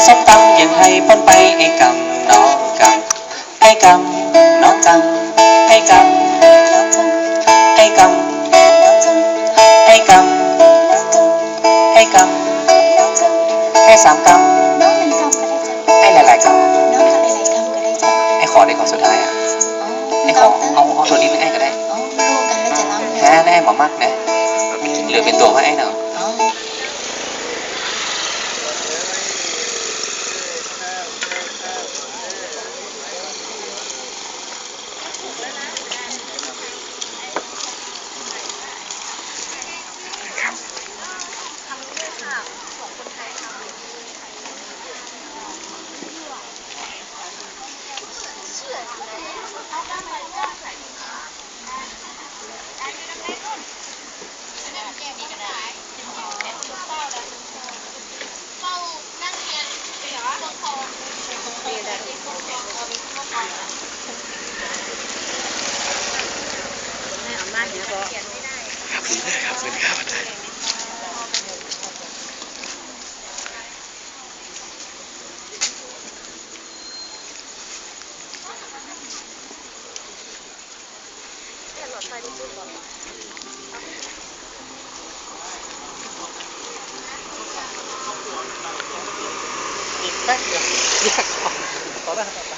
ຕົ້ມຕຳ ຢາກໃຫ້ປົນໄປ ໄອ້ກຳ ນ້ອງກຳ ໄອ້ກຳ ນ້ອງກຳ ໄອ້ກຳ ນ້ອງກຳ ໄອ້ກຳ ໄອ້ກຳ ໄອ້ກຳ ໄອ້ສາມກຳ ນ້ອງໜຶ່ງກຳກໍໄດ້ເຈົ້າ ໄອ້ຫຼາຍໆກຳ ນ້ອງກໍຫຼາຍໆກຳກໍໄດ້ເຈົ້າ ໄອ້ຂໍໄດ້ຂອງສຸດທ້າຍອະ ອໍ ໄອ້ຂໍ ເອົາ ເອົາໂຕນີ້ໃຫ້ອ້າຍກໍໄດ້ ອໍ ລວມກັນແລ້ວຈະລຳ ແຮະ ໄອ້ບໍ່ມັກນະ ເຫຼືອເປັນຕົວໃຫ້ອ້າຍເນາະ ອໍ. ອີກແປັບດຽວ ແຍກອອກ ຂໍໄດ້.